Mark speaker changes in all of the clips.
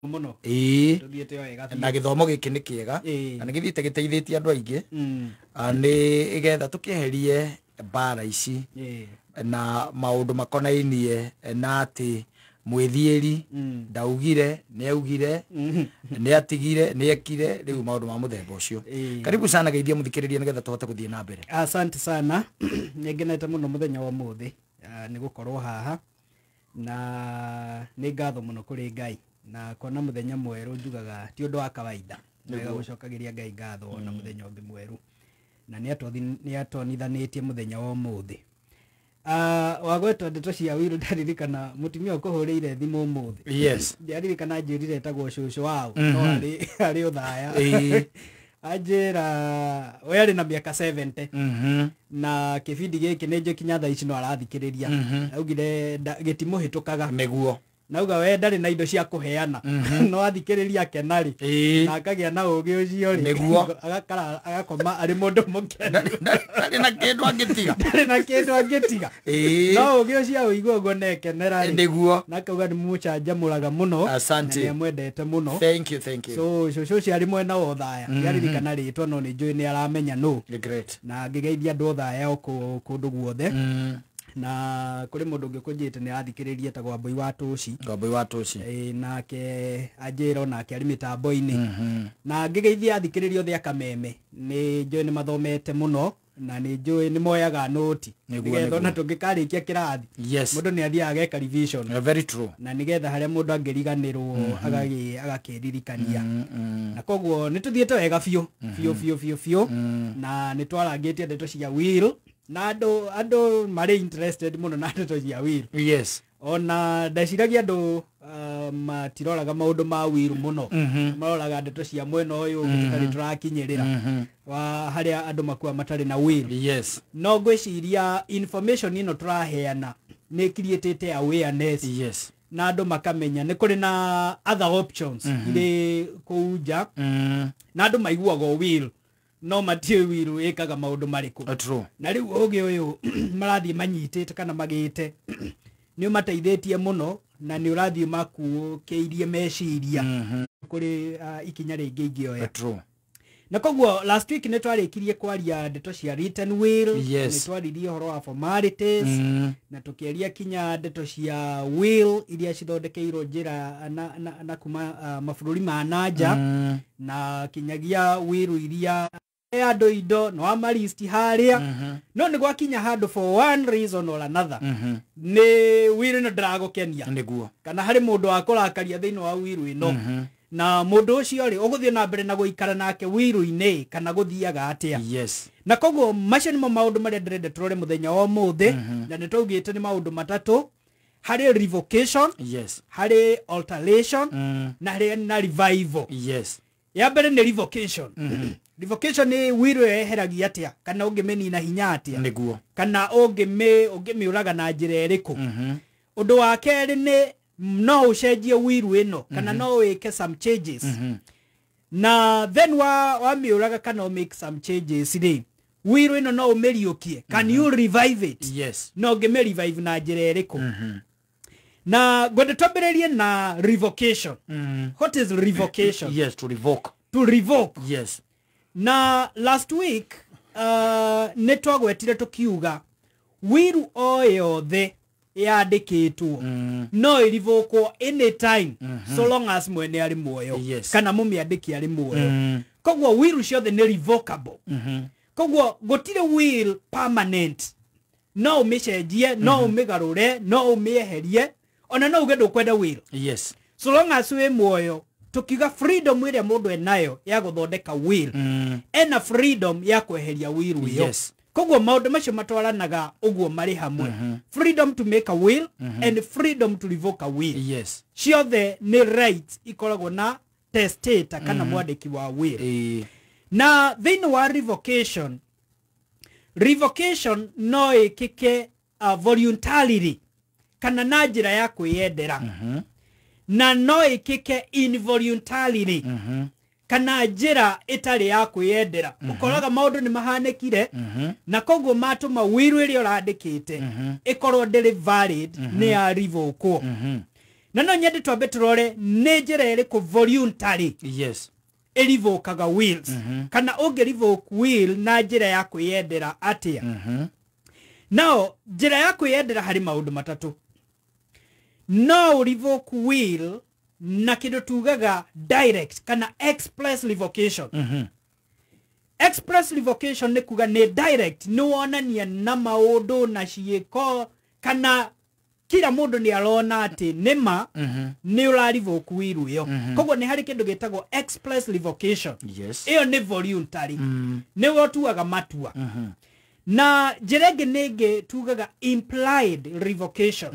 Speaker 1: Muno.
Speaker 2: Ĩĩ.
Speaker 1: Tuthiĩte o wega biũ.
Speaker 2: Na gĩthomo gĩkĩ nĩ kĩega na nĩ gĩthiĩte gĩteithĩtie andũ aingĩ. Nĩ getha tũkĩeherie mbara ici na maũndũ makonainie na atĩ mwĩthiĩri ndaugire, nĩ augire, nĩ atigire, nĩ ekire, rĩu maũndũ ma mũthemba ũcio. Karibu sana, geithia mũthikĩrĩria nĩgetha tũhote gũthiĩ na mbere.
Speaker 1: Asante sana, nĩ ngenete mũno mũthenya wa ũmũthĩ nĩ gũkorwo haha, na nĩ ngatho mũno kũrĩ Ngai na kuona mũthenya mwerũ. Njugaga ti ũndũ wa kawaida, nĩ wega gũcokagĩria Ngai ngatho ona mũthenya ũngĩ mwerũ, na nĩ atonithanĩtie mũthenya wa ũmũthĩ. Wagwetwo ndeto cia will, ndaririkana mũtumia ũkũhũrĩire thimũ ũmũthĩ. Ndiaririkana, njĩrire etagwo cũcũ wao, no arĩ ũthaya. Anjĩra we arĩ na mĩaka 70 na kĩbindi gĩkĩ nĩ njũĩ kinya thaa ici no arathikĩrĩria. Augire gĩtimũhĩtũkaga. Nauga we ndarĩ na indo cia kũheana, no athikĩrĩria akena rĩ na akagĩa na ũgĩ ũcio rĩ, agakoma arĩ mũndũ mũkenu.
Speaker 2: Ndarĩ na kĩndũ angĩtiga.
Speaker 1: Ndarĩ na kĩndũ angĩtiga, no ũgĩ ũcio aũigua ũguo nekenera rĩ, na akauga nĩ mũcanjamũraga mũno
Speaker 2: Asante.
Speaker 1: na nĩamwendete mũno.
Speaker 2: Thank you, thank you.
Speaker 1: So cũcũ ũcio arĩ mwena wa Othaya, ndiaririkana rĩtwa, no nĩ njũĩ nĩ aramenya nũ.
Speaker 2: Great.
Speaker 1: Na ngĩgeithia andũ Othaya o kũndũ guothe, na kũrĩ mũndũ ũngĩ kũnjĩte nĩ athikĩrĩria etagwo Wambui wa Tũci.
Speaker 2: Wambui wa Tũci.
Speaker 1: Ĩĩ, nake anjĩra onake arĩ mĩtambo-inĩ. Na ngĩgeithia athikĩrĩria othe akameme, nĩ njũĩ nĩ mathomete mũno na nĩ njũĩ nĩ moyaga noti nĩgetha ona tũngĩkarĩkia kĩrathi, mũndũ nĩ athiaga ageka revision.
Speaker 2: Very true.
Speaker 1: Na nĩgetha harĩa mũndũ angĩriganĩrwo agakĩririkania. Na koguo nĩ tũthiĩte wega biũ biũ biũ biũ biũ, na nĩ twarangĩtie ndeto cia will, na andũ marĩ interested mũno na ndeto cia will. Ona ndeciragia andũ matiroraga maũndũ ma will mũno, maroraga ndeto cia mwena ũyũ ũngĩ tũtarĩ tũrakinyĩrĩra, wa harĩa andũ makua matarĩ na will. No ngwĩciria information ĩno tũraheana nĩ creatĩte awareness na andũ makamenya nĩ kũrĩ na other options irĩ kũu nja, na andũ maiguaga o will no matiũĩ will ĩkaga maũndũ marĩkũ.
Speaker 2: True.
Speaker 1: Na rĩu ũgĩ ũyũ marathiĩ manyitĩte kana magĩte nĩ ũmateithĩtie mũno, na nĩ ũrathiĩ makuũkĩirie meciria kũrĩ ikinya rĩngĩ ingĩoya. Na koguo last week nĩ twarĩkirie kwaria ndeto cia written will. Nĩ twaririe ũhoro wa formalities na tũkĩaria kinya ndeto cia will iria cithondekeirwo njĩra na kuma mabũrũri ma nanja, na kinyagia will iria andũ indo no amaristi harĩa, no nĩ gwakinya handũ for one reason or another nĩ will ĩno ndĩragũkenia kana harĩ mũndũ wa kũrakaria thĩinĩ wa will ĩno, na mũndũ ũcio rĩ, ũgũthiĩ na mbere na gũikara nake will-inĩ kana gũthiaga atĩa? Na koguo macio nĩmo maũndũ marĩa ndĩrenda tũrore mũthenya wa ũmũthĩ, na nĩ twaugĩte nĩ maũndũ matatũ: harĩ revocation, harĩ alteration, na harĩ na revival. Ya mbere nĩ revocation. Revocation nĩ will ĩyo yeheragia atĩa, kana ũngĩmĩnina hinya atĩa, kana ũngĩmĩũraga na njĩra ĩrĩkũ? Ũndũ wa kerĩ nĩ no ũcenjie will ĩno kana no wĩke some changes, na then wa wamĩũraga kana ũ make some changes rĩ, will ĩno no ũmĩriũkie? Can you revive it? No ũngĩmĩ revive na njĩra ĩrĩkũ? Na ngwenda twambĩrĩrie na revocation. What is revocation?
Speaker 2: Yes, to revoke.
Speaker 1: To revoke. Na last week nĩ twagwetire tũkiuga will o yothe yandĩkĩtwo no ĩrivokwo anytime so long as mwene arĩ muoyo kana mũmĩandĩki arĩ muoyo. Koguo will ciothe nĩ revocable. Koguo gũtirĩ will permanent. No ũmĩcenjie, no ũmĩgarũre, no ũmĩeherie, ona no uge ndũkwenda will so long as wĩ muoyo. Tukiuga freedom ĩrĩa mũndũ enayo ya gũthondeka will, ena freedom ya kweheria will ĩyo. Koguo maũndũ macio matwaranaga ũguo marĩ hamwe: freedom to make a will and freedom to revoke a will. Ciothe nĩ rights ikoragwo na testator kana mwandĩki wa will. Na thĩinĩ wa revocation, revocation no ĩkĩke voluntarily kana na njĩra ya kwĩyendera, na no ĩkĩke involuntarily kana njĩra ĩtarĩ ya kwĩyendera. Ũkoraga maũndũ nĩ mahanĩkire na koguo matũma will ĩrĩa ũrandĩkĩte ĩkorwo ndĩrĩ valid, nĩ ya revokwo. Na no nyende twambe tũrore nĩ njĩra ĩrĩkũ voluntary
Speaker 2: yes
Speaker 1: ĩrivokaga wills, kana ũngĩrivoke will na njĩra ya kwĩyendera atĩa. Nao njĩra ya kwĩyendera harĩ maũndũ matatũ. No ũrivoke will na kĩndũ tugaga direct kana express revocation. Express revocation nĩ kuga nĩ direct, nĩ wonania na maũndũ na ciĩko kana kila mũndũ nĩ arona atĩ nĩma nĩ ũrarivoke will ĩyo. Koguo nĩ harĩ kĩndũ gĩtagwo express revocation.
Speaker 2: Yes.
Speaker 1: Ĩyo nĩ voluntary, nĩwe ũtuaga matua. Na njĩra ĩngĩ nĩ ĩngĩ tugaga implied revocation.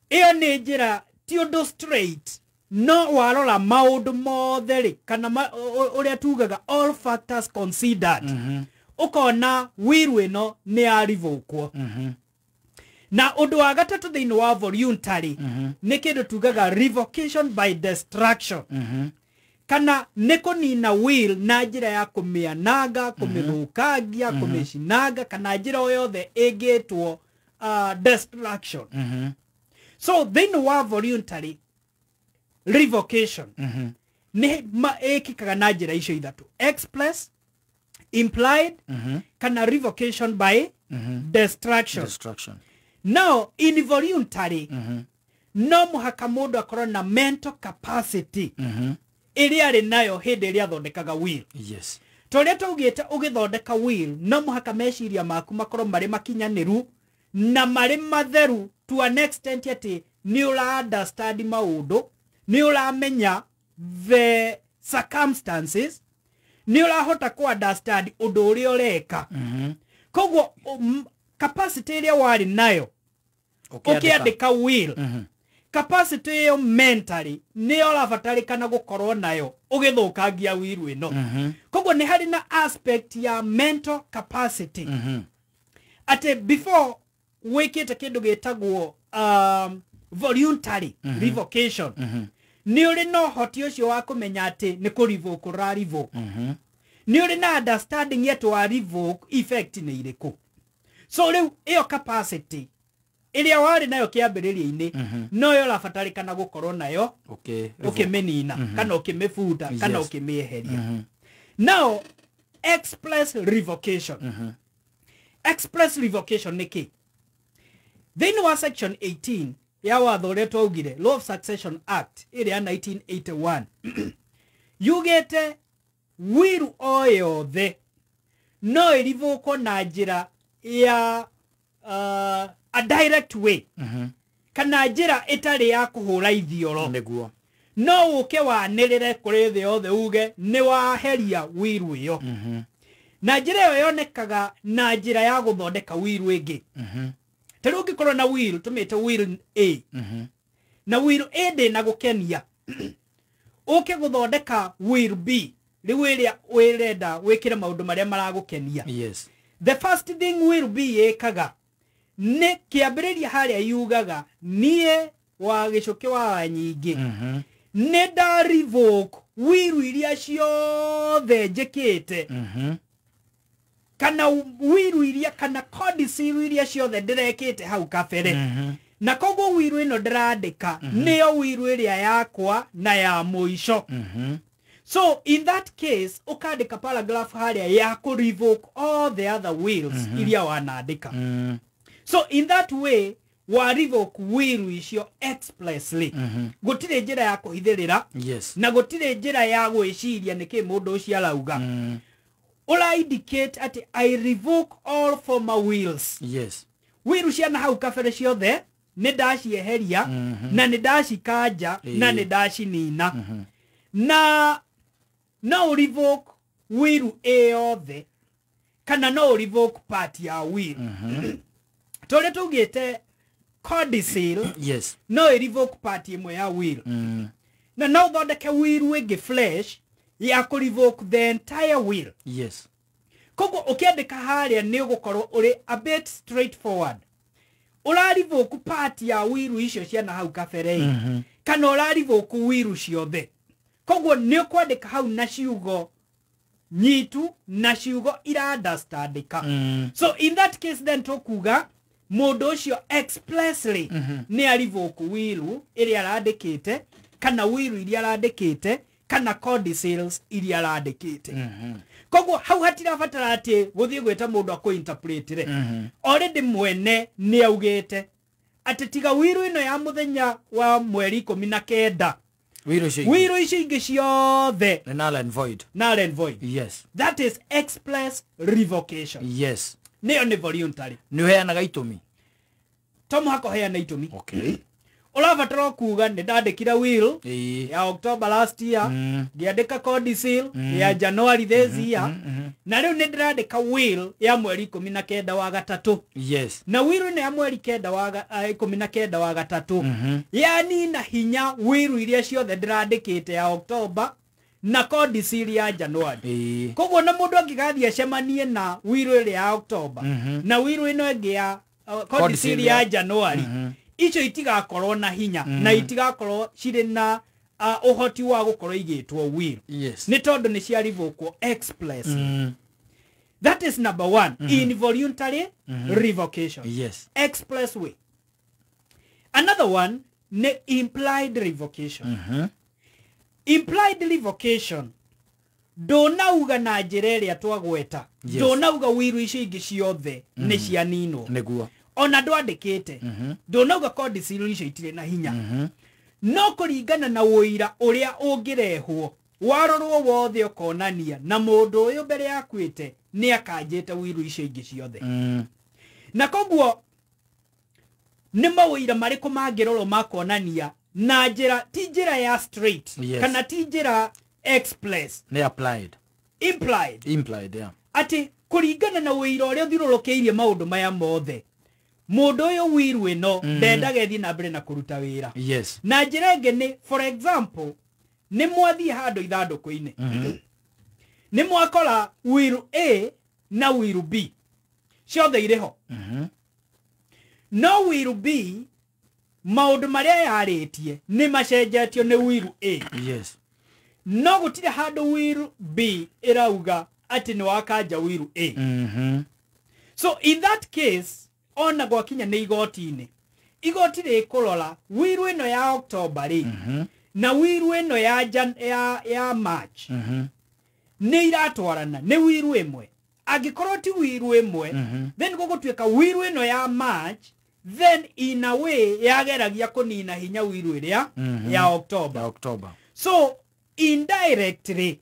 Speaker 1: Ĩyo nĩ njĩra ti ũndũ straight, no warora maũndũ mothe rĩ, kana ũrĩa tugaga all factors considered, ũkona will ĩno nĩ yarivokwo. Na ũndũ wa gatatũ thĩinĩ wa voluntary nĩ kĩndũ tugaga revocation by destruction, kana nĩ kũnina will na njĩra ya kũmĩananga, kũmĩthũkangia, kũmĩcinanga, kana njĩra o yothe ĩngĩtwo destruction. So thĩinĩ wa voluntary revocation nĩ ĩkĩkaga na njĩra icio ithatũ: express, implied, kana revocation by destruction.
Speaker 2: Destruction.
Speaker 1: Now involuntary, no mũhaka mũndũ akorwo na mental capacity ĩrĩa arĩ nayo hĩndĩ ĩrĩa athondekaga will.
Speaker 2: Yes.
Speaker 1: Torĩa twaugĩte ũgĩthondeka will, no mũhaka meciria maku makorwo marĩ makinyanĩru na marĩ matheru to an extent atĩ nĩ ũra understand maũndũ, nĩ ũramenya the circumstances, nĩ ũrahota kũ understand ũndũ ũrĩa ũreka. Koguo capacity ĩrĩa warĩ nayo ũkĩandĩka will, capacity ĩyo mentally nĩyo ũrabatarĩkana gũkorwo nayo ũgĩthũkangia will ĩno. Koguo nĩ harĩ na aspect ya mental capacity atĩ before wĩkĩte kĩndũ gĩtagwo voluntary revocation, nĩ ũrĩ na ũhoti ũcio wa kũmenya atĩ nĩ kũ-revoke ũra-revoke, nĩ ũrĩ na understanding yet wa revoke effect nĩ irĩkũ. So rĩu ĩyo capacity ĩrĩa warĩ nayo kĩambĩrĩria-inĩ noyo ũrabatarĩkana gũkorwo nayo ũkĩmĩnina kana ũkĩmĩbuta kana ũkĩmĩeheria. Now express revocation. Express revocation nĩ kĩ? Thĩinĩ wa section 18 ya watho ũrĩa twaugire, Law of Succession Act ĩrĩa ya 1981, yugĩte will o yothe no ĩrivũkwo na njĩra ya a direct way, kana njĩra ĩtarĩ ya kũhũra ithioro.
Speaker 2: Nĩguo.
Speaker 1: No ũke wanĩrĩre kũrĩ thĩ yothe uge nĩ waheria will ĩyo. Na njĩra ĩyo yonekaga na njĩra ya gũthondeka will ĩngĩ. Ta rĩu ũngĩkorwo na will, tũmĩte will A, na will A ndĩna gũkenia, ũke gũthondeka will B rĩu ĩrĩa wĩrenda wĩkĩre maũndũ marĩa maragũkenia.
Speaker 2: Yes.
Speaker 1: The first thing will B ĩkaga nĩ kĩambĩrĩria harĩa yugaga niĩ wa gĩcũkĩ wa nyingĩ nĩ nda revoke will iria ciothe njĩkĩte, kana will iria kana codicil iria ciothe ndĩrekĩte hau kabere. Na koguo will ĩno ndĩrandĩka nĩyo will ĩrĩa yakwa na ya mũico. So in that case ũkandĩka paragraph harĩa ya kũ revoke all the other wills iria wanandĩka. So in that way wa revoke will icio expressly. Gũtirĩ njĩra ya kũhithĩrĩra.
Speaker 2: Yes.
Speaker 1: Na gũtirĩ njĩra ya gwĩciria nĩkĩ mũndũ ũcio arauga. Ũra indicate atĩ I revoke all former wills.
Speaker 2: Yes.
Speaker 1: Will ciana hau kabere ciothe nĩ ndacieheria, na nĩ ndacikanja, na nĩ ndacinina. Na no revoke will ĩyothe kana no revoke part ya will. Tũrĩa tugĩte codicil,
Speaker 2: yes,
Speaker 1: no revoke part ĩmwe ya will. Na no ũthondeke will ĩngĩ fresh ya kũ revoke the entire will.
Speaker 2: Yes.
Speaker 1: Koguo ũkĩandĩka harĩa nĩ ũgũkorwo ũrĩ a bit straightforward. Ũra revoke part ya will icio ciana hau kabere, kana ũra revoke will ciothe. Koguo nĩ ũkwandĩka hau na ciugo nyitu na ciugo ira understandika. So in that case then tũkuga Mũndũ ũcio expressly nĩ arivoke will ĩrĩa arandĩkĩte, kana will iria arandĩkĩte, kana codicils iria arandĩkĩte. Koguo hau hatirabatara atĩ gũthiĩ gwĩta mũndũ akũinterpretire. Already mwene nĩ augĩte atĩ tiga will ĩno ya mũthenya wa mweri 19, will icio ingĩ ciothe
Speaker 2: nĩ null and void.
Speaker 1: Null and void.
Speaker 2: Yes.
Speaker 1: That is express revocation.
Speaker 2: Yes.
Speaker 1: Nĩyo nĩ voluntary.
Speaker 2: Nĩ ũheanaga itũmi?
Speaker 1: To mũhaka ũheane itũmi.
Speaker 2: Okay.
Speaker 1: Ũrabatara kuga nĩ ndandĩkire will ya October last year, ngĩandĩka codicil ya January this year, na rĩu nĩ ndĩrandĩka will ya mweri 19 wa gatatũ.
Speaker 2: Yes.
Speaker 1: Na will ĩno ya mweri 19 wa gatatũ yanina hinya will iria ciothe ndĩrandĩkĩte ya October na codicil ya January. Koguo na mũndũ angĩgathiĩ acemanie na will ĩrĩa ya October na will ĩno ĩngĩ ya codicil ya January, icio itigakorwo na hinya na itigakorwo cirĩ na ũhoti wa gũkorwo igĩtwo will.
Speaker 2: Yes.
Speaker 1: Nĩ tondũ nĩ ciarivokwo express. That is number one. Involuntary revocation.
Speaker 2: Yes.
Speaker 1: Express way. Another one nĩ implied revocation. Implied revocation ndũnauga na njĩra ĩrĩa twagweta. Ndũnauga will icio ingĩ ciothe nĩ cianinwo.
Speaker 2: Nĩguo.
Speaker 1: Ona ndwandĩkĩte, ndũnauga codicil icio itirĩ na hinya. No kũringana na ũira ũrĩa ũngĩrehwo, warorwo wothe ũkonania na mũndũ ũyũ mbere yakuĩte nĩ akanjĩte will icio ingĩ ciothe. Na koguo nĩ maũira marĩkũ mangĩrorwo makonania na njĩra ti njĩra ya straight,
Speaker 2: yes,
Speaker 1: kana ti njĩra express,
Speaker 2: nĩ applied.
Speaker 1: Implied.
Speaker 2: Implied, yeah.
Speaker 1: Atĩ kũringana na ũira ũrĩa ũthiũrũrũkĩirie maũndũ maya mothe, mũndũ ũyũ will ĩno ndendaga ĩthiĩ na mbere na kũruta wĩra.
Speaker 2: Yes.
Speaker 1: Na njĩra ĩngĩ nĩ, for example, nĩ mwathiĩ handũ ithandũkũ-inĩ, nĩ mwakora will A na will B ciothe irĩ ho. No will B maũndũ marĩa yarĩtie nĩ macenjetio nĩ will A.
Speaker 2: Yes.
Speaker 1: No gũtirĩ handũ will B ĩrauga atĩ nĩ wakanja will A. So in that case, ona gwakinya nĩ igoti-inĩ, igoti rĩkũrora will ĩno ya October rĩ, na will ĩno ya March nĩ iratwarana, nĩ will ĩmwe. Angĩkorwo ti will ĩmwe, then gũgũtuĩka will ĩno ya March then in a way yageragia kũnina hinya will ĩrĩa ya October.
Speaker 2: Ya October.
Speaker 1: So indirectly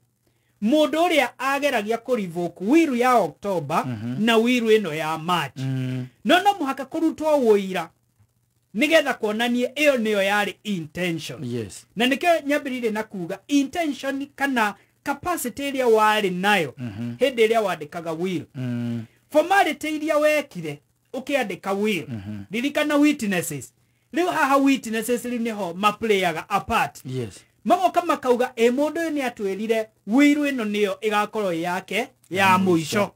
Speaker 1: mũndũ ũrĩa ageragia kũrevoke will ya October na will ĩno ya March, no no mũhaka kũrutwo ũira nĩgetha kuonanie ĩyo nĩyo yarĩ intention.
Speaker 2: Yes.
Speaker 1: Na nĩkĩo nyambĩrĩirie na kuga intention kana capacity ĩrĩa warĩ nayo hĩndĩ ĩrĩa wandĩkaga will. Formality iria wekire ũkĩandĩka will, ririkana witnesses. Rĩu haha witnesses rĩu nĩho maplayaga a part.
Speaker 2: Yes.
Speaker 1: Magoka makauga ĩ mũndũ ũyũ nĩ atwĩrire will ĩno nĩyo ĩgakorwo yake ya mũico.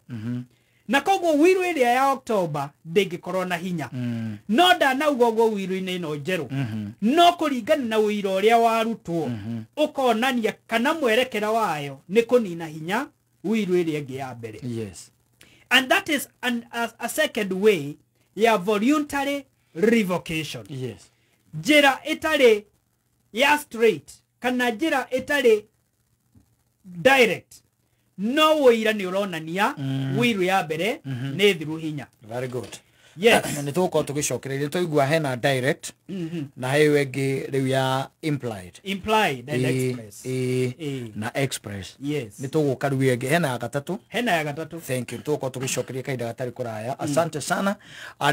Speaker 1: Na koguo will ĩrĩa ya October ndĩngĩkorwo na hinya. No ndanauga ũguo will-inĩ ĩno njerũ. No kũringana na ũira ũrĩa warutwo, ũkonania kana mwerekera wayo nĩ kũnina hinya will ĩrĩa ĩngĩ ya mbere.
Speaker 2: Yes.
Speaker 1: And that is a second way ya voluntary revocation.
Speaker 2: Yes.
Speaker 1: Njĩra ĩtarĩ ya straight kana njĩra ĩtarĩ direct, no ũira nĩ ũronania will ya mbere nĩ thiru hinya.
Speaker 2: Very good.
Speaker 1: Yes.
Speaker 2: Nĩ tũgũkorwo tũgĩcokereria twaigua hena direct na he ĩyo ĩngĩ rĩu ya implied.
Speaker 1: Implied and express.
Speaker 2: Na express.
Speaker 1: Yes.
Speaker 2: Nĩ tũgũka rĩu ĩngĩ hena ya gatatũ.
Speaker 1: Hena ya gatatũ.
Speaker 2: Thank you. Tũgũkorwo tũgĩcokeria kahinda gatarĩ kũraya. Asante sana.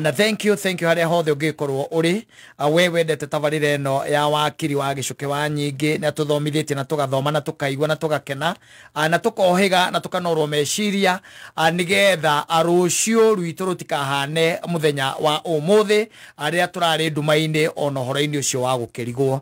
Speaker 2: Na thank you harĩa hothe ũngĩkorwo ũrĩ. We wendete tabarĩra ĩno ya wakiri wa Gĩcũkĩ wa Nyingĩ, nĩ atũthomithĩtie na tũgathoma na tũkaigua na tũgakena, na tũkohĩga na tũkanorwo meciria, nĩgetha rũciũ rwitũ rũtikahane mũthenya wa ũmũthĩ arĩa tũrarĩ nduma-inĩ ona ũhoro-inĩ ũcio wa gũkĩrigwo.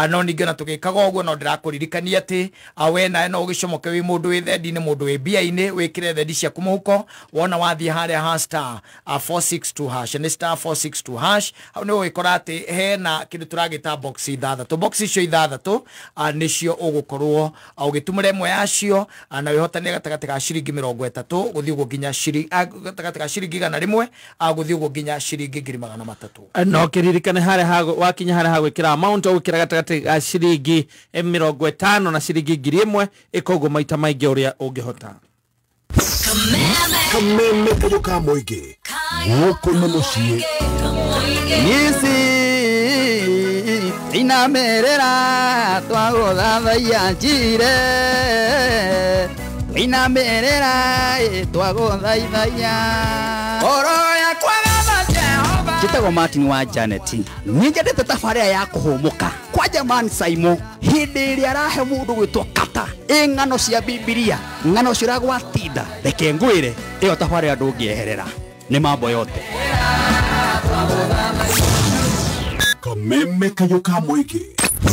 Speaker 2: No ningĩ na tũgĩkaga ũguo no ndĩrakũririkania atĩ we nawe no ũgĩcomoke wĩ mũndũ wĩ thendi-inĩ, mũndũ wĩ mbia-inĩ, wĩkĩre thendi ciaku mũhuko wona wathiĩ harĩa ha star 462 hash, nĩ star 462 hash, hau nĩ ũgũgĩkora atĩ hena kĩndũ tũragĩta box ithathatũ. Box icio ithathatũ nĩcio ũgũkorwo ũgĩtumũra ĩmwe yacio, na wĩhotanie gatagatĩ ka ciringi 30 gũthiĩ ũguo nginya gatagatĩ ka ciringi 100 gũthiĩ Gũthiĩ ũguo nginya ciringi 300,000.
Speaker 3: No kiririkane harĩa wakinya harĩa hagwĩkĩra amount ũgwĩkĩra gatagatĩ ga ciringi 50 na ciringi 1000 ĩkoguo maita maingĩ ũrĩa ũngĩhota.
Speaker 4: Kameme kayũ ka mũingĩ gũkũ nĩ mũciĩ.
Speaker 5: Nisi inamerera twagũthathaiya njire inamerera twagũthaithaiya oro yakwa Jehova. Njĩtagwo Martin wa Janet. Nĩ njendete tabarĩra ya kũhũmũka kwa Jaman Saimo hĩndĩ ĩrĩa arahe mũndũ gwĩtwo kata ĩ ng'ano cia Bibilia, ng'ano ciragwatinda. Reke ngwĩre ĩyo tabarĩra ndũngĩeherera, nĩ mambo yote.
Speaker 4: Kameme kayũ ka mũingĩ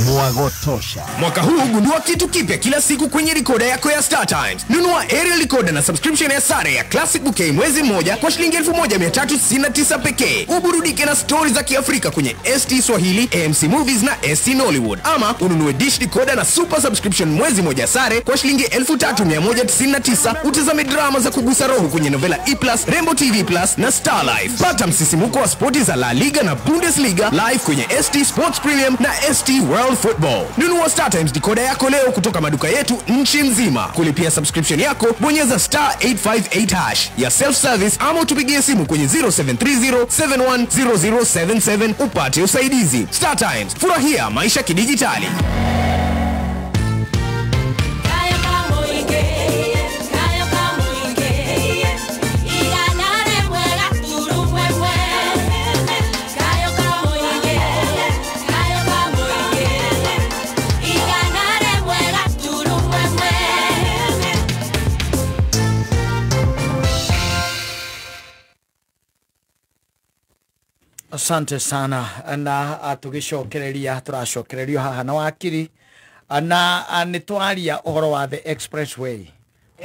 Speaker 4: Mwagotosha.
Speaker 6: Mwaka huu gundua kitu kipya kila siku kwenye rikoda yako ya Star Times. Nunua aerial recorder na subscription ya sare ya Classic Bouquet mwezi mmoja kwa shilingi 1399 pekee. Uburudike na stories za Kiafrika kwenye ST Swahili, AMC Movies na ST Nollywood. Ama ununue dish decoder na super subscription mwezi mmoja sare kwa shilingi 3199, utazame drama za kugusa roho kwenye Novela E+, Rainbow TV Plus na Star Life. Pata msisimuko wa spoti za La Liga na Bundesliga live kwenye ST Sports Premium na ST World Football. Nunua Star Times decoder yako leo kutoka maduka yetu nchi nzima. Kulipia subscription yako, bonyeza star 858 hash ya self service ama utupigie simu kwenye 0730 710077 upate usaidizi. Star Times, furahia maisha kidijitali.
Speaker 2: Asante sana na tũgĩcokereria tũracokererio haha na wakiri na nĩ twaria ũhoro wa the expressway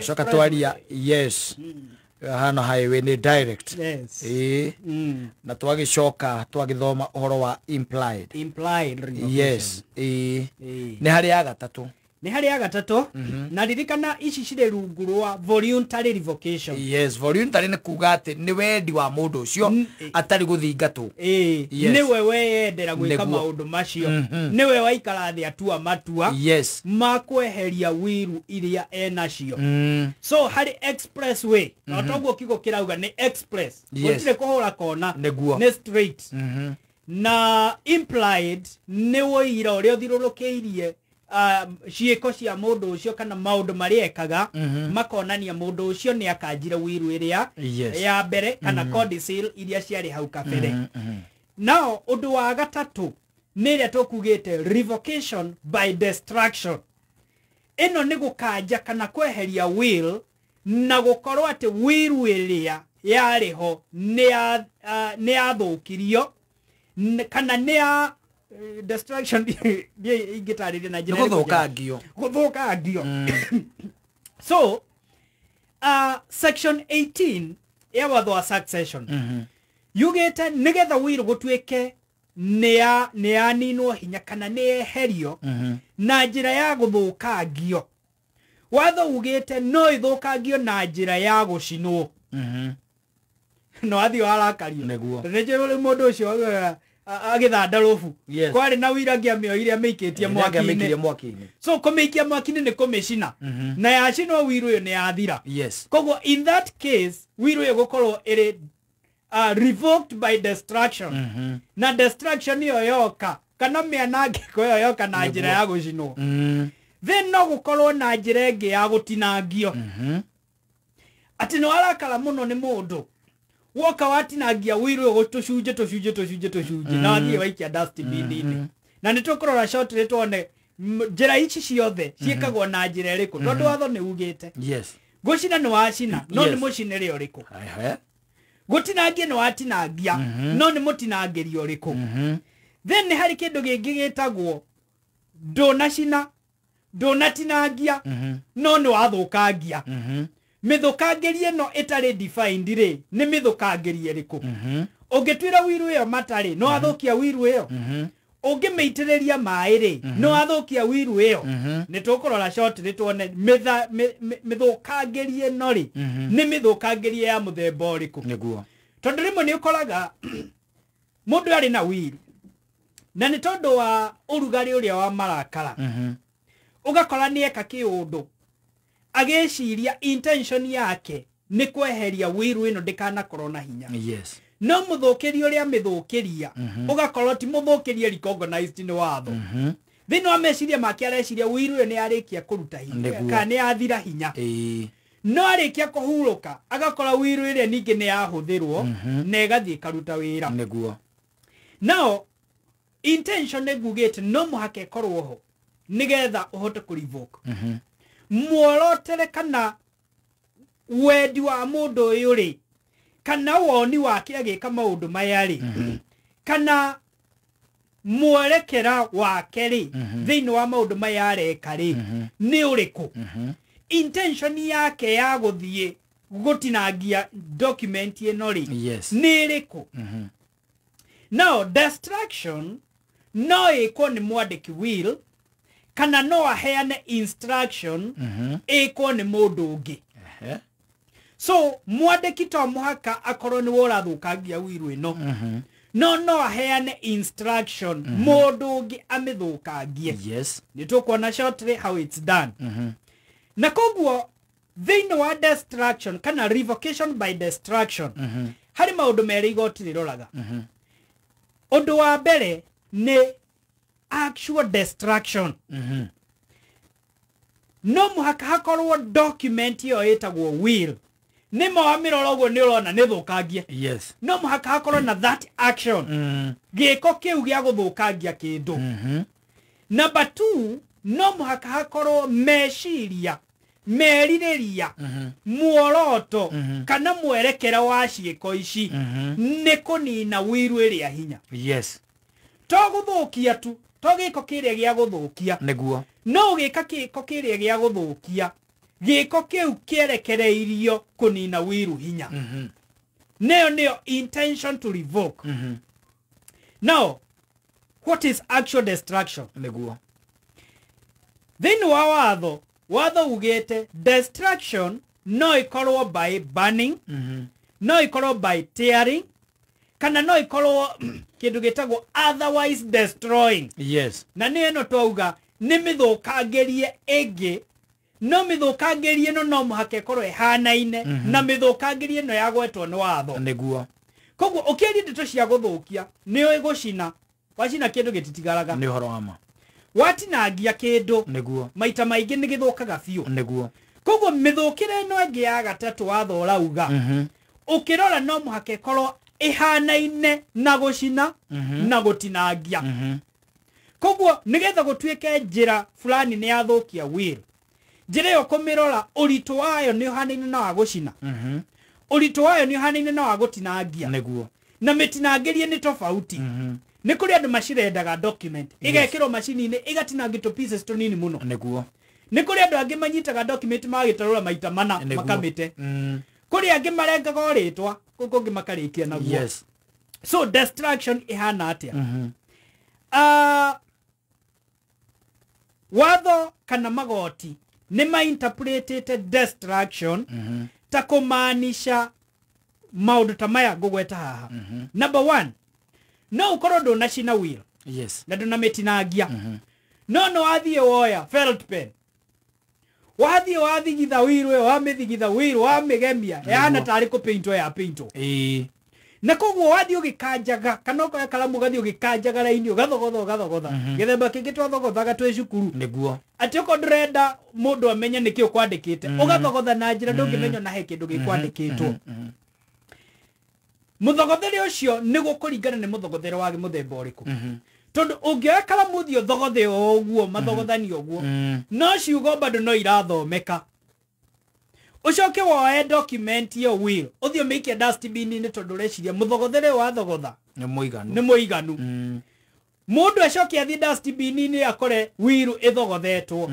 Speaker 2: coka twaria yes hano highway nĩ direct
Speaker 1: yes.
Speaker 2: Na twagĩcoka twagĩthoma ũhoro wa implied yes nĩ harĩ ya gatatũ
Speaker 1: nĩ harĩ ya gatatũ. Na ririkana ici cirĩ rungu rwa voluntary revocation.
Speaker 2: Yes, voluntary nĩ kuga atĩ nĩ wendi wa mũndũ ũcio atarĩ gũthingatwo.
Speaker 1: Nĩwe weyendera gwĩka maũndũ macio, nĩwe waikara thĩ atua matua
Speaker 2: yes
Speaker 1: ma kweheria wiru iria enacio. So harĩ expressway no toguo kiugo kĩrauga nĩ express, gũtirĩ kũhũra kona, nĩ straight. Na implied nĩ ũira ũrĩa ũthirũrũkĩirie ciĩko cia mũndũ ũcio kana maũndũ marĩa ekaga makonania mũndũ ũcio nĩ akanjire wiru ĩrĩa ya mbere kana codicil iria ciarĩ hau kabere. Nao ũndũ wa gatatũ nĩ ĩrĩa tũkugĩte revocation by destruction. Ĩno nĩ gũkanja kana kweheria will na gũkorwo atĩ wiru ĩrĩa yarĩ ho nĩ yathũkirio kana nĩ ya destruction ingĩtarĩria na njĩra gũthũkangio. So section 18 ya watho wa succession yugĩte nĩgetha will gũtuĩke nĩ yaninwo hinya kana nĩ yeherio na njĩra ya gũthũkangio. Watho ugĩte no ĩthũkangio na njĩra ya gũcinwo. No athiĩ warakario nĩ mũndũ ũcio agĩthanda rũbu kwarĩ na wira angĩamĩoire amĩikĩtie mwaki-inĩ. So kũmĩikia mwaki-inĩ nĩ kũmĩcina na yacinwo wiru ĩyo nĩ yathira. Koguo in that case wiru ĩyo gũkorwo ĩrĩ revoked by destruction. Na destruction ĩyo yoka kana mĩanangĩko ĩyo yoka na njĩra ya gũcinwo. Then no gũkorwo na njĩra ĩngĩ ya gũtinangio. Atĩ nĩ warakara mũno nĩ mũndũ woka watinangia wiru ũyũ tũcunjĩ tũcunjĩ tũcunjĩ tũcunjĩ na wathiĩ waikia dustbin-inĩ. Na nĩ tũkũrora shortly tuone njĩra ici ciothe ciĩkagwo na njĩra ĩrĩkũ tondũ watho nĩ ugĩte gũcina nĩ wacina no nĩ mũcinĩre ũrĩkũ, gũtinangia nĩ watinangia no nĩ mũtinangĩrio ũrĩkũ. Then nĩ harĩ kĩndũ kĩngĩ gĩtagwo ndũnacina ndũnatinangia no nĩ wathũkangia. Mĩthũkangĩrie ĩno ĩtarĩ defined rĩ nĩ mĩthũkangĩrie ĩrĩkũ. Ũngĩtuĩra wiru ĩyo matarĩ no wathũkia wiru ĩyo, ũngĩmĩitĩrĩria maĩ rĩ no wathũkia wiru ĩyo. Nĩ tũkũrora shortly tuone mĩthũkangĩrie ĩno rĩ nĩ mĩthũkangĩrie ya mũthemba ũrĩkũ. Tondũ rĩmwe nĩ ũkoraga mũndũ arĩ na will na nĩ tondũ wa ũrugarĩ ũrĩa wa marakara ũgakora nĩ eka kĩũndũ agĩciria intention yake nĩ kweheria will ĩno ndĩkanakorwo na hinya.
Speaker 2: Yes.
Speaker 1: No mũthũkĩria ũrĩa mĩthũkĩria ũgakorwo ti mũthũkĩria recognized nĩ watho. Thĩinĩ wa meciria make areciria will ĩyo nĩ yarĩkia kũruta hinya kana nĩ yathira hinya. No arĩkia kũhurũka agakora will ĩrĩa ningĩ nĩ yahũthĩrwo na ĩgathiĩ ĩkaruta wĩra.
Speaker 2: Nĩguo.
Speaker 1: Now intention nĩ ngugĩte no mũhaka ĩkorwo ho nĩgetha ũhote kũ-revoke. Muorotere kana wendi wa mũndũ ũyũ rĩ, kana woni wake agĩka maũndũ maya rĩ, kana mwerekera wake rĩ thĩinĩ wa maũndũ maya areka rĩ nĩ ũrĩkũ. Intention yake ya gũthiĩ gũtinangia document ĩno rĩ nĩ ĩrĩkũ. Now destruction no ĩkwo nĩ mwandĩki will kana no aheane instruction ĩkwo nĩ mũndũ ũngĩ. So mwandĩki to mũhaka akorwo nĩwe ũrathũkangia will ĩno, no aheane instruction mũndũ ũngĩ amĩthũkangie.
Speaker 2: Yes.
Speaker 1: Nĩ tũkuona shortly how it's done. Na koguo thĩinĩ wa destruction kana revocation by destruction harĩ maũndũ merĩ igoti rĩroraga. Ũndũ wa mbere nĩ actual destruction. No mũhaka hakorwo document ĩyo ĩtagwo will nĩ ma wamĩrora ũguo nĩ ũrona nĩ thũkangie.
Speaker 2: Yes.
Speaker 1: No mũhaka hakorwo na that action, gĩko kĩu gĩa gũthũkangia kĩndũ. Number 2, no mũhaka hakorwo meciria, merirĩria, muoroto kana mwerekera wa ciĩko ici nĩ kũnina will ĩrĩa hinya.
Speaker 2: Yes.
Speaker 1: To gũthũkia tu, to gĩko kĩrĩa gĩa gũthũkia.
Speaker 2: Nĩguo.
Speaker 1: No ũgĩka gĩko kĩrĩa gĩa gũthũkia, gĩko kĩu kĩerekereirio kũnina will hinya. Nĩyo nĩyo intention to revoke. Now, what is actual destruction?
Speaker 2: Nĩguo.
Speaker 1: Thĩinĩ wa watho, watho ugĩte destruction no ĩkorwo by burning, no ĩkorwo by tearing, kana no ĩkorwo kĩndũ gĩtagwo otherwise destroying.
Speaker 2: Yes.
Speaker 1: Na nĩ ĩno twauga nĩ mĩthũkangĩrie ĩngĩ, no mĩthũkangĩrie ĩno no mũhaka ĩkorwo ĩhanaine na mĩthũkangĩrie ĩno yagwetwo nĩ watho.
Speaker 2: Nĩguo.
Speaker 1: Koguo ũkĩaria ndeto cia gũthũkia nĩ ũĩ gũcina, wacina kĩndũ gĩtitigaraga.
Speaker 2: Nĩ ũhoro wa ma.
Speaker 1: Watinangia kĩndũ
Speaker 2: nĩguo
Speaker 1: maita maingĩ nĩ gĩthũkaga biũ.
Speaker 2: Nĩguo.
Speaker 1: Koguo mĩthũkĩre ĩno ĩngĩ ya gatatũ watho ũrauga ũkĩrora no mũhaka ĩkorwo ĩhanaine na gũcina na gũtinangia. Koguo nĩgetha gũtuĩke njĩra fulani nĩ yathũkia will, njĩra ĩyo kũmĩrora ũritũ wayo nĩ ũhanaine na wa gũcina, ũritũ wayo nĩ ũhanaine na wa gũtinangia.
Speaker 2: Nĩguo.
Speaker 1: Na mĩtinangĩrie nĩ tofauti. Nĩ kũrĩ andũ macirendaga document ĩgekĩrwo macini-inĩ ĩgatinangio tũ pieces tũnini mũno.
Speaker 2: Nĩguo.
Speaker 1: Nĩ kũrĩ andũ angĩ manyitaga document magĩtarũra maita mana makamĩte. Kũrĩ angĩ marengaga o rĩtwa, kũu kũngĩ makarĩkia naguo.
Speaker 2: Yes.
Speaker 1: So destruction ĩhana atĩa? Watho kana magoti nĩ ma-interpretĩte destruction ta kũmaanisha maũndũ ta maya ngũgweta haha. Number 1, no ũkorwo ndũnacina will.
Speaker 2: Yes.
Speaker 1: Na ndũnamĩtinangia. No nĩ wathiĩ woya felt pen, wathiĩ wathigitha will ĩyo, wamĩthigitha will, wamĩgemia ĩhana tarĩ kũpaintwo ya paintwo. Na koguo wathiĩ ũgĩkanjaga kana ũkoya karamu ũgathiĩ ũgĩkanjaga raini ũgathogotha ũgathogotha gĩthemba kĩngĩ twathogothaga twĩ cukuru.
Speaker 2: Nĩguo.
Speaker 1: Atĩ okorwo ndũrenda mũndũ amenye nĩkĩ ũkwandĩkĩte, ũgathogotha na njĩra ndũngĩmenya ona he kĩndũ gĩkwandĩkĩtwo. Mũthogothere ũcio nĩ gũkũringana nĩ mũthogothere wa mũthemba ũrĩkũ. Tondũ ũngĩoya karamu ũthiĩ ũthogothe o ũguo mathogothani ũguo, no ciugo bado no irathomeka. Ũcoke woe document ĩyo will ũthiĩ ũmĩikie dustbin-inĩ tondũ ũreciria mũthogothere wathogotha
Speaker 2: nĩ mũiganu.
Speaker 1: Nĩ mũiganu. Mũndũ acoke athiĩ dustbin-inĩ akore will ĩthogothetwo,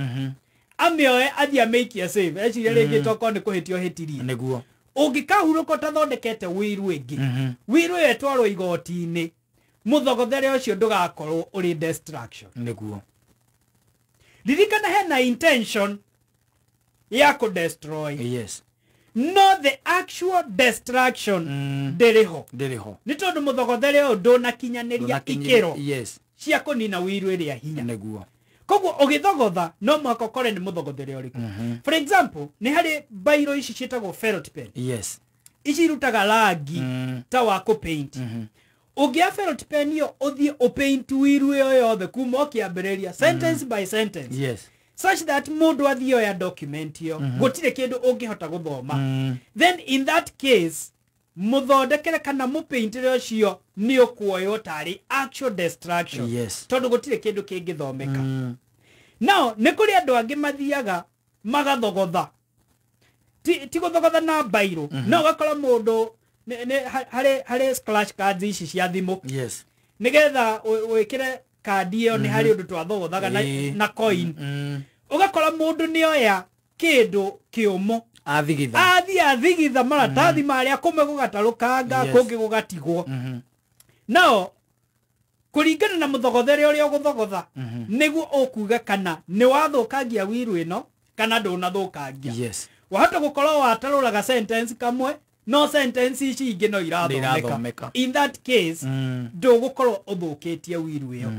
Speaker 1: amĩoe athiĩ amĩikie safe, eciria rĩngĩ tokorwo nĩ kũhĩtio hĩtirie.
Speaker 2: Nĩguo.
Speaker 1: Ũngĩkahurũka ũtathondekete will ĩngĩ, will ĩyo ĩtwarwo igoti-inĩ, mũthogothere ũcio ndũgakorwo ũrĩ destruction.
Speaker 2: Nĩguo.
Speaker 1: Ririkana hena intention ya kũ destroy.
Speaker 2: Yes.
Speaker 1: No the actual destruction ndĩrĩ ho.
Speaker 2: Ndĩrĩ ho.
Speaker 1: Nĩ tondũ mũthogothere ũyũ ndũnakinyanĩria ikĩro
Speaker 2: yes
Speaker 1: cia kũnina wiru ĩrĩa hinya.
Speaker 2: Nĩguo.
Speaker 1: Koguo ũgĩthogotha no mũhaka ũkore nĩ mũthogothere ũrĩkũ. For example, nĩ harĩ bairo ici ciĩtagwo ferret pen.
Speaker 2: Yes.
Speaker 1: Ici irutaga rangi ta wa kũpaint. Ũngĩoya ferret pen ĩyo ũthiĩ ũpaint wiru ĩyo yothe kuma ũkĩambĩrĩria sentence by sentence.
Speaker 2: Yes.
Speaker 1: Such that mũndũ athiĩ oya document ĩyo gũtirĩ kĩndũ ũngĩhota gũthoma. Then in that case mũthondekere kana mũpaintĩre ũcio nĩ ũkuoywo tarĩ actual destruction.
Speaker 2: Yes.
Speaker 1: Tondũ gũtirĩ kĩndũ kĩngĩthomeka. Now nĩ kũrĩ andũ angĩ mathiaga magathogotha. Ti gũthogotha na bairo. No ũgakora mũndũ harĩ scratch cards ici cia thimũ.
Speaker 2: Yes.
Speaker 1: Nĩgetha wĩkĩre kandi ĩyo nĩ harĩ ũndũ twathogothaga na coin. Ũgakora mũndũ nĩ oya kĩndũ kĩũmũ
Speaker 2: athigitha.
Speaker 1: Athiĩ athigitha maratathi marĩa kũmwe gũgatarũkanga kũngĩ gũgatigwo. Nao kũringana na mũthogothere ũrĩa ũgũthogotha nĩguo ũkuga kana nĩ wathũkangia wiru ĩno kana ndũnathũkangia.
Speaker 2: Yes.
Speaker 1: Wahota gũkorwo watarũraga sentence kamwe no sentence ici ingĩ no irathomeka. In that case ndũgũkorwo ũthũkĩtie wiru ĩyo.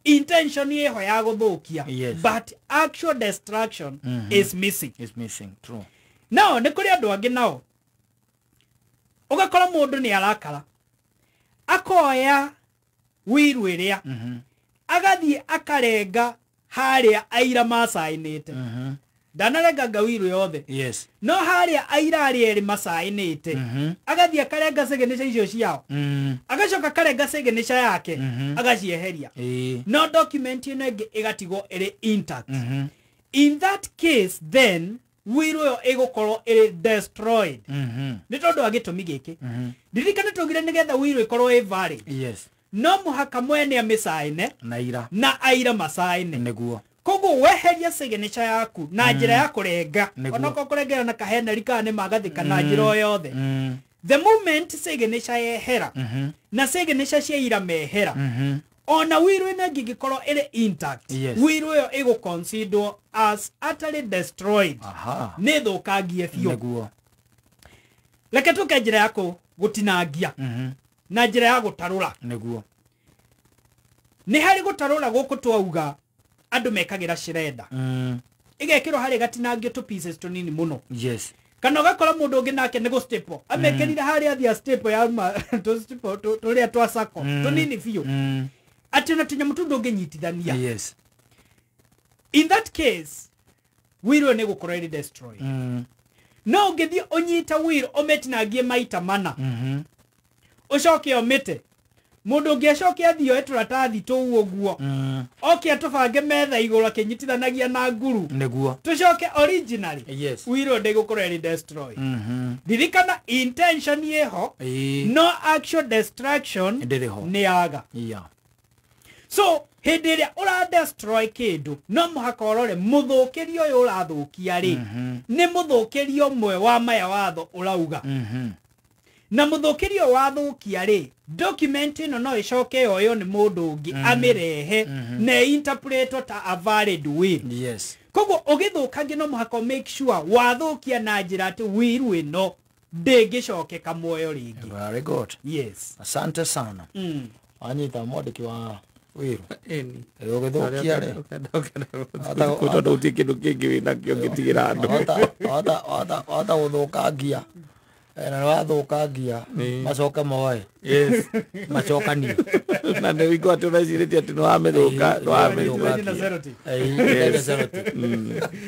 Speaker 1: Intention ĩho ya gũthũkia.
Speaker 2: Yes.
Speaker 1: But actual destruction is missing.
Speaker 2: Is missing. True.
Speaker 1: Nao nĩ kũrĩ andũ angĩ nao ũgakora mũndũ nĩ arakara akoya wiru ĩrĩa agathiĩ akarenga harĩa aira macainĩte. Ndanarenganga wiru yothe.
Speaker 2: Yes.
Speaker 1: No harĩa aira arĩa erĩ macainĩte agathiĩ akarenga signature icio ciao. Agacoka akarenga signature yake agacieheria. No document ĩno ĩngĩ ĩgatigwo ĩrĩ intact. In that case then wiru ĩyo ĩgũkorwo ĩrĩ destroyed. Nĩ tondũ wa gĩtũmi gĩkĩ. Ndirikane twaugire nĩgetha wiru ĩkorwo ĩ valid.
Speaker 2: Yes.
Speaker 1: No mũhaka mwene amĩcaine
Speaker 2: na aira
Speaker 1: na aira macaine.
Speaker 2: Nĩguo.
Speaker 1: Koguo weheria signature yaku na njĩra ya kũrenga. Onokorwo kũrengera na kaheneri kana nĩ magathĩka na njĩra o yothe. The moment signature yehera na signature cia ira mehera ona wiru ĩno ĩngĩ ĩngĩkorwo ĩrĩ intact.
Speaker 2: Yes.
Speaker 1: Wiru ĩyo ĩgũconsiderwo as utterly destroyed. Nĩ thũkangie biũ.
Speaker 2: Nĩguo.
Speaker 1: Reke tũke njĩra ya gũtinangia na njĩra ya gũtarũra.
Speaker 2: Nĩguo.
Speaker 1: Nĩ harĩ gũtarũra gũkũ twauga andũ mekagĩra shredder. Ĩgekĩrwo harĩa ĩgatinangio tũ pieces tũnini mũno.
Speaker 2: Yes.
Speaker 1: Kana ũgakora mũndũ ũngĩ nake nĩ gũ staple. Amekĩrire harĩa athiĩ staple yauma tũ staple tũrĩa twa sako tũnini biũ. Atĩ ona tũnyamũ tũu ndũngĩnyitithania.
Speaker 2: Yes.
Speaker 1: In that case wiru nĩ gũkorwo ĩrĩ destroyed. No ũngĩthiĩ ũnyite wiru ũmĩtinangie maita mana. Ũcoke ũmĩte. Mũndũ ũngĩ acoke athiĩ oe tũratathi tũu ũguo. Oke atũbange metha igũrũ akĩnyitithanagia na nguru.
Speaker 2: Nĩguo.
Speaker 1: Tũcoke originally.
Speaker 2: Yes.
Speaker 1: Wiru ndĩgũkorwo ĩrĩ destroyed. Ririkana intention ĩho no actual destruction
Speaker 2: ndĩrĩ ho.
Speaker 1: Nĩ yaga.
Speaker 2: Yeah.
Speaker 1: So hĩndĩ ĩrĩa ũra destroy kĩndũ no mũhaka ũrore mũthũkĩrio ũyũ ũrathũkia rĩ nĩ mũthũkĩrio ũmwe wa maya watho ũrauga. Na mũthũkĩrio wathũkia rĩ document ĩno no ĩcoke yoywo nĩ mũndũ ũngĩ amĩrehe na interpret ta a valid will.
Speaker 2: Yes.
Speaker 1: Koguo ũgĩthũkangia no mũhaka make sure wathũkia na njĩra atĩ wiru ĩno ndĩngĩcokeka muoyo rĩngĩ.
Speaker 2: Very good.
Speaker 1: Yes.
Speaker 2: Asante sana. Anyita mwandĩki wa wiru.
Speaker 3: Ĩni.
Speaker 2: Ũgĩthũkia rĩ.
Speaker 3: Tondũ gũtirĩ kĩndũ kĩngĩ wĩnakĩo ũngĩtigĩra andũ.
Speaker 2: Wahota gũthũkangia. Na wathũkangia macoke moe.
Speaker 3: Yes.
Speaker 2: Macokanie.
Speaker 3: Na nĩ wĩigua atĩ ũrecirĩtie atĩ nĩ wamĩthũka, nĩ wamĩthũka.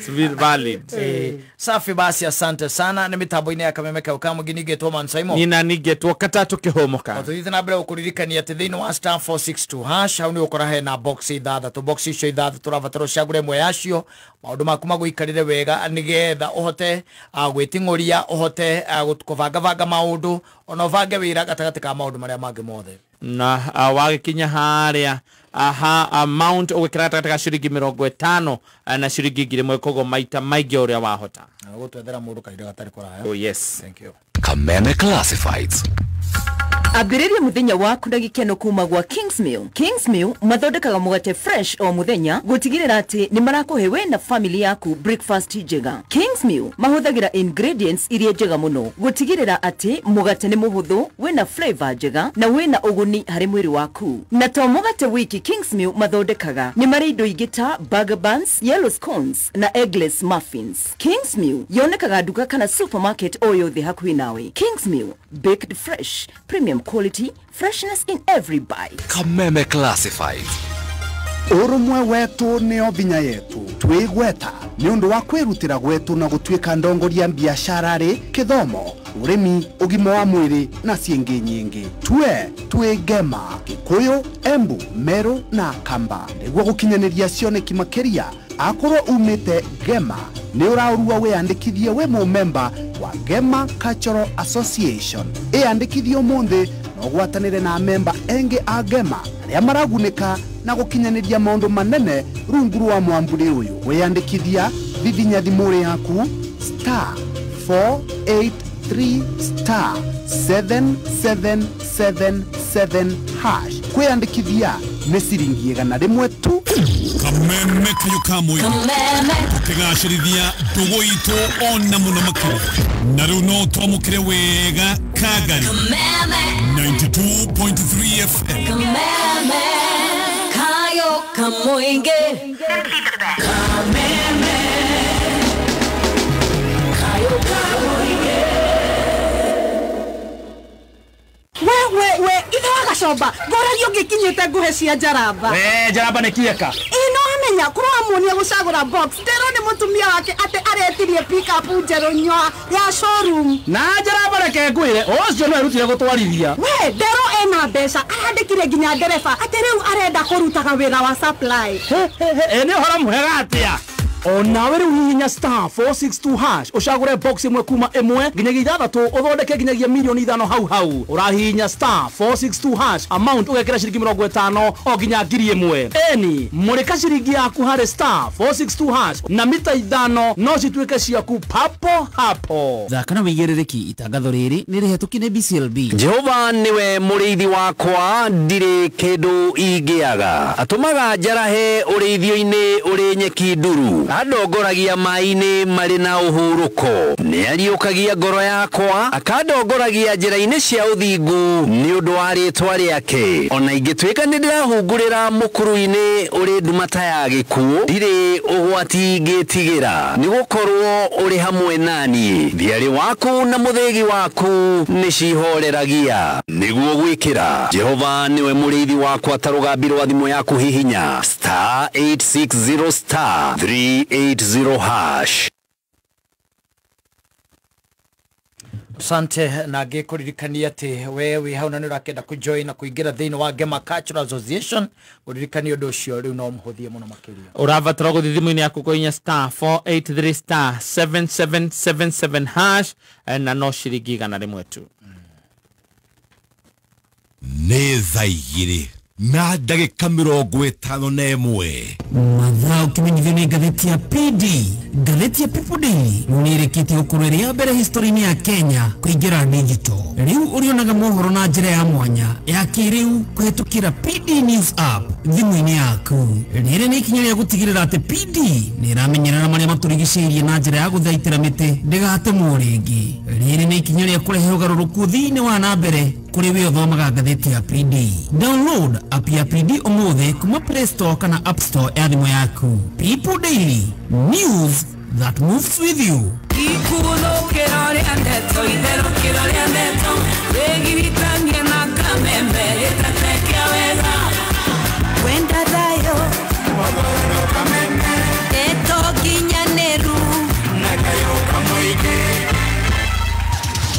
Speaker 3: It's valid.
Speaker 2: Safi basi, asante sana. Nĩ mĩtambo-inĩ ya Kameme kau ka mũingĩ ningĩtwo Man Simon.
Speaker 3: Nina ningĩtwo Katatũ Kĩhũmũka.
Speaker 2: Tũthiĩte na mbere gũkũririkania atĩ thĩinĩ wa star 462 hash hau nĩ ũkora hena box ithathatũ. Box icio ithathatũ ũrabatara ũcagũre ĩmwe yacio maũndũ maku magũikarĩre wega nĩgetha ũhote gwĩting'ũria, ũhote kũbangabanga maũndũ ona ũbange wĩra gatagatĩ ka maũndũ marĩa mangĩ mothe.
Speaker 3: Na wagĩkinya harĩa aha amount ũgwĩkĩra gatagatĩ ka ciringi 50 na ciringi 1000 koguo maita maingĩ ũrĩa wahota.
Speaker 2: Na gũtwethera mũndũ kahinda gatarĩ kũraya.
Speaker 3: Oh yes.
Speaker 2: Thank you.
Speaker 4: Kameme Classifieds.
Speaker 7: Ambĩrĩria mũthenya waku na gĩkeno kuma gwa Kingsmill. Kingsmill mathondekaga mũgate fresh o mũthenya gũtigĩrĩra atĩ nĩ marakũhe we na family yaku breakfast njega. Kingsmill mahũthagĩra ingredients iria njega mũno gũtigĩrĩra atĩ mũgate nĩ mũhũthũ, wĩna flavor njega na wĩna ũguni harĩ mwĩrĩ waku. Na to mũgate wiki Kingsmill mathondekaga, nĩ marĩ indo ingĩ ta burger buns, yellow scones na eggless muffins. Kingsmill yonekaga nduka kana supermarket o yothe hakuhĩ nawe. Kingsmill, baked fresh, premium quality, freshness in every bite.
Speaker 4: Kameme Classified.
Speaker 8: Urumwe wetu nio vinya yetu twigweta ni undu wa kwirutira gwetu na gutwika ndongoria biashara ri kithomo urimi ugima wa mwiri na ciingi nyingi twe twigema Gikuyu Embu Meru na Kamba niguo gukinyaniria cioneki makiria akorwo umite Gema ni uraurua wiyandikithie we mumemba wa Gema Cultural Association iyandikithie umuthi na ugwatanire na memba engi a Gema aria maragunika na gukinyaniria maundu manene rungu rwa mwamburi uyu wiyandikithia vivinya thimuri yaku star 483 star 7777 hash kwiyandikithia ni ciringi 100 tu.
Speaker 9: Kameme kayo kamwe tukigacirithia ndugu itu ona muno makiria na riu no twamukire wega Kagari 92.3 FM.
Speaker 10: Kameme kayo kamoinge Kameme kayo kamoinge.
Speaker 11: We ithe wa gacomba ngoragia ũngĩkinyĩte nguhe cia njaramba.
Speaker 12: We njaramba nĩ kieka
Speaker 11: ĩ no amenya kũramuonia gũcagũra box ndĩrwo nĩ mũtumia wake atĩ aretirie pickup njerũ nyoa ya showroom.
Speaker 12: Na njaramba reke ngwĩre ũcio no erutire gũtwarithia.
Speaker 11: We nderwo ena mbeca arandĩkire nginya ndereba atĩ rĩu arenda kũrutaga wĩra wa supply.
Speaker 12: Ĩ nĩ ũhoro mwega atĩa. Onawe rĩu hihinya star 462 hash ũcagũre box ĩmwe kuma ĩmwe nginyagia ithathatũ ũthondeke nginyagia milioni 5 hau hau. Ũrahihinya star 462 hash amount ũgekĩra ciringi 50 o nginya 1000. Eni mũrĩka ciringi yaku harĩ star 462 hash na mita 5 no cituĩke ciaku papo hapo.
Speaker 13: Thaka na wĩigĩrĩrĩki itangatho rĩrĩ nĩ rĩhetũkie nĩ BCLB.
Speaker 14: Jehova niwe mũrĩithi wakwa ndirĩ kĩndũ ingĩaga atũmaga njarahe ũrĩithio-inĩ ũrĩ nyeki nduru andongoragia maĩ-inĩ marĩ na ũhurũko nĩariũkagia ngoro yakwa akandongoragia njĩra-inĩ cia ũthingu nĩ ũndũ wa rĩtwa rĩake ona ingĩtuĩka nĩ ndĩrahungurĩra mũkuru-inĩ ũrĩ nduma ta ya gĩkuũ ndirĩ ũgwati ingĩtigĩra nĩgũkorwo ũrĩ hamwe naniĩ thiarĩ waku na mũthĩgi waku nĩcihoreragia nĩguo gwĩkĩra Jehova nĩwe mũrĩithi wakwa ta rũgambi rwa thimũ yaku hihinya star 860 star 380 hash.
Speaker 2: Asante na ngĩkũririkania atĩ we wĩ hau na nĩ ũrakĩenda kũjoin na kũingĩra thĩinĩ wa Gema Cultural Association ũririkanie ũndũ ũcio rĩu no mũhũthie mũno makĩria.
Speaker 3: Ũrabatara gũthiĩ thimũ-inĩ yaku kũhihinya star 483 star 7777 hash na no ciringi 100 tu.
Speaker 4: Nĩ thaa 2 na ndagĩka 51.
Speaker 13: Mathaa ũkĩmenyithio nĩ ngathĩti ya PD. Ngathĩti ya People Daily nĩ ĩrĩkĩtie gũkorwo ĩrĩ ya mbere history-inĩ ya Kenya kũingĩra digital. Rĩu ũrĩonaga mohoro na njĩra ya mwanya ya kĩrĩu kũhetũkĩra PD News app thimũ-inĩ yaku. Rĩrĩ nĩ ikinya rĩa gũtigĩrĩra atĩ PD nĩ ĩramenyerera marĩa matũrigicĩirie na njĩra ya gũthaitĩra mĩtĩ ndĩgatemwo rĩngĩ. Rĩrĩ nĩ ikinya rĩa kũrehe ũgarũrũku thĩinĩ wa na mbere kũrĩ we ũthomaga ngathĩti ya PD. Download app ya PD ũmũthĩ kuma Play Store kana App Store ya thimũ yaku. People Daily, news that moves with you.